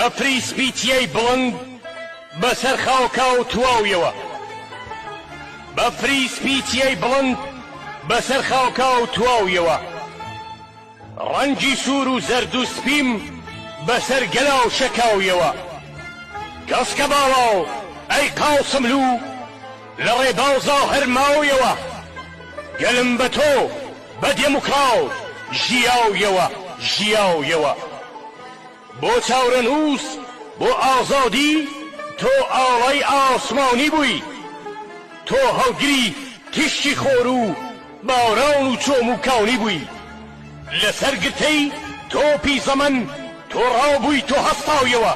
بەفری سپی چیای بڵند بەسەر خاکا و تواویەوە. بەفری سپی چیای بڵند بەسەر خاکا و تواویەوە. ڕەنگی سوور و زەرد و سپیم بەسەر گەلا و شەکاویەوە. کەسکە باڵاو ئەی قاسملوو لە ڕێبازا هەر ماویەوە. گەلم بە تۆ بە دێموکراو ژیاویەوە ژیاویەوە. بۆ چاورەنووس بۆ ئازادی تۆ ئاڵای ئاسمانی بووی. تۆ هەڵگری تیشکی خۆر و باران و چۆم و کانی بووی. لەسەر گرتەی تۆپی زەمەن تۆ ڕابووی تۆ هەستاویەوە.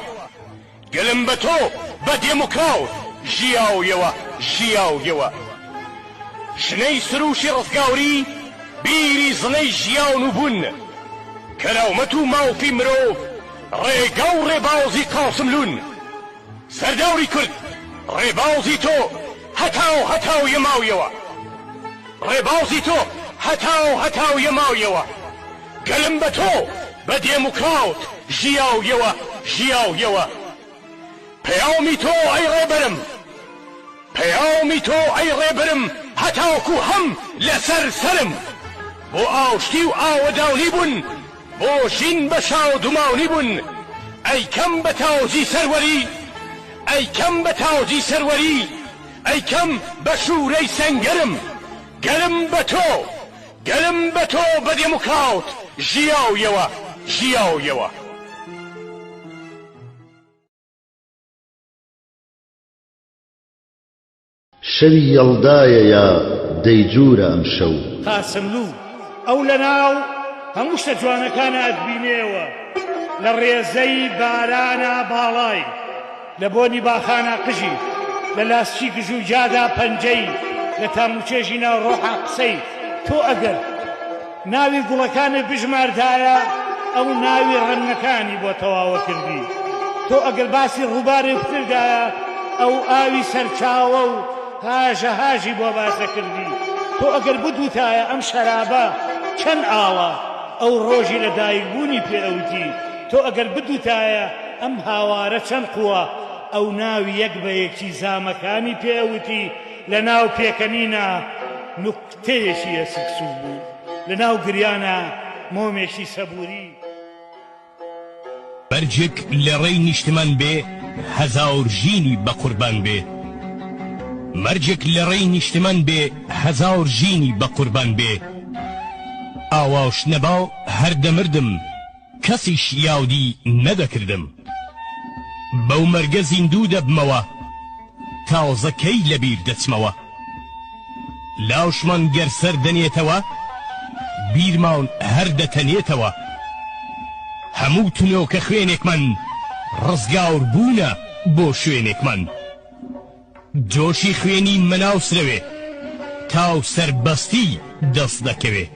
گەلم بە تۆ بە دێموکراوت ژیاویەوە ژیاویەوە. شنەی سرووشی ڕزگاری بیری زنەی ژیان و بوون. کەرامەت و مافی مرۆڤ ڕێگا و ڕێبازی قاسملوون. سەرداری کورد ڕێبازی تۆ هەتاو هەتاویە ماویەوە. ڕێبازی تۆ هەتاو هەتاویە ماویەوە. گەلم بە تۆ بە دێموکرات ژیاویەوە ژیاویەوە. پەیامی تۆ ئەی ڕێبەرم پەیامی تۆ ئەی ڕێبەرم هەتاکوو هەم لەسەر سەرم. بۆ ئاشتی و ئاوەدانی بوون بۆ ژین بە شادومانی بوون ئەیکەم بە تاجی سەروەری ئەیکەم بە تاجی سەروەری ئەیکەم بە شوورەی سەنگەرم گەلم بە تۆ گەلم بە تۆ بە دێموکرات ژیاویەوە ژیاویەوە. شەوی یەڵدایە یا دەیجوورە ئەمشەو. قاسملوو، ئەو لە ناو هەموو شتە جوانەکانا ئەتبینێوە، لە ڕێزەی بارانا باڵای، لە بۆنی باخانا قژی، لە لاسکی گژوگیادا پەنجەی، لە تاموچێژی ناو ڕۆحا قسەی، تۆ ئەگەر ناوی گوڵەکانت بژماردایە، ئەو ناوی ڕەنگەکانی بۆ تەواوەکردی. تۆ ئەگەر باسی ڕووبارێک بکردایە، ئەو ئاوی سەرچاوە و هاژە هاژی بۆ باسەکردی. تۆ ئەگەر بتوتایە ئەم شەرابە چەند ئاڵە، ئەو ڕۆژی لە دایکبوونی پێ ئەوتی. تۆ ئەگەر بتوتایە ئەم هاوارە چەند قووە، ئەو ناوی یەک بە یەکی زامەکانی پێ ئەوتی. لە ناو پێکەنینا نوکتەیەکی ئێسک سووک بوو، لە ناو گریانا مۆمێکی سەبووری. مەرجێک لە ڕێی نیشتمان بێ هەزار ژینی بە قوربان بێ مەرجێک لە ڕێی نیشتمان بێ هەزار ژینی بە قوربان بێ ئاواش نەبا هەر دەمردم کەسیش یاودی نەدەکردم بەو مەرگە زیندوو دەبمەوە تازە کەی لەبیر دەچمەوە لاوشمان گەر سەر دەنێتەوە بیرمان هەر دەتەنێتەوە هەموو تنۆکە خوێنێکمان ڕزگار بوونە بۆ شوێنێکمان جۆشی خوێنی مەناوسرەوێ تاو سەربەستی دەست دەکەوێ.